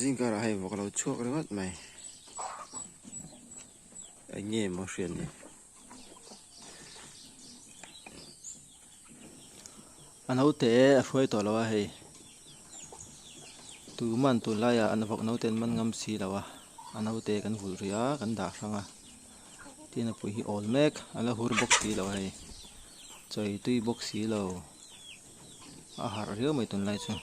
Zing karah hei vawk a lo chhuak ringawt mai eng nge maw hriat ni a naute a hruai tawh lo a hei tuman tunlaiah an vawk naute an man ngam si lo a a naute kan vulh rih a kan dah hrang a tin a pui hi awl mek a la hur bawk si lo a hei chawi tui bawk si lo a harh riau mai tunlai chu.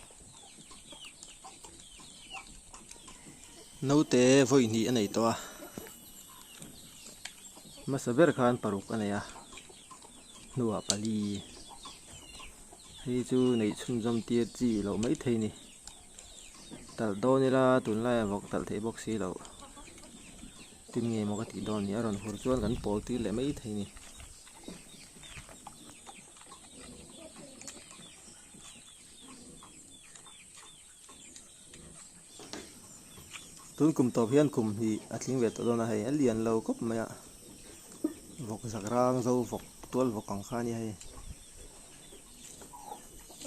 Naute vawi hnih a nei tawh a hmasa ber khan paruk a nei a hnuah pali hei chu neih chhunzawm tir chi loh mai thei a ni talh dawn ila tunlaiah vawk talh theih bawk si loh tin nge maw ka tih dawn ni a rawn hur chuan kan pawl tir leh mai thei a ni. Tun kum tawp hian kum hnih a tling ve tawh dawn a hei a lian lo khawp mai a vawk zak rang zo vawk tual vawk ang kha a nia hei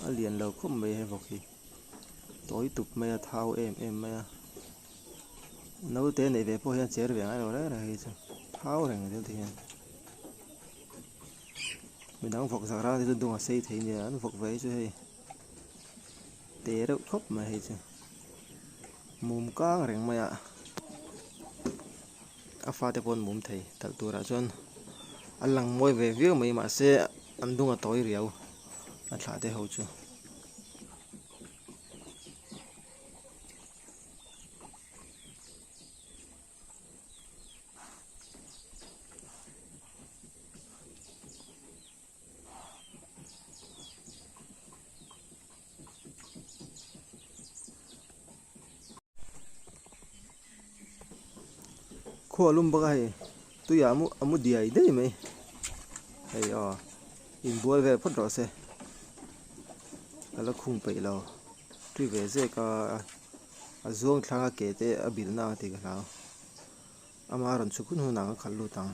a lian lo khawp mai he vawk hi tawi tup mai a thau em em mai a naute neih ve pawh hian cher ve ngai lo reng reng hei chu thau reng zel te hian. Midang vawk zak rang te chu dung a sei thei nia an vawk ve hi chu hei te reuh khawp mai hei chu mum kang reng mai a a fate pawh an mum thei talh turah chuan a lang mawi ve viau mai mahse an dung a tawi riau a thlah te ho chu. Khua lum bawk a hei tuiah a mu diai daih mai hei aw inbual vel phawt rawh se ka la khung peih lo tui ve zek a a zuang thlang a ke te a bilh na ang tih ka hlau. Ama rawn chhuk hun hunah ka khalh lut ang.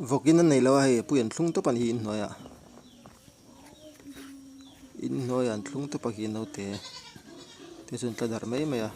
Vawkin an nei lo a hei pui an thlung tawp a ni hi inhnuaiah inhnuaiah an thlung tawp a khi naute te chu an tla darh mai mai a.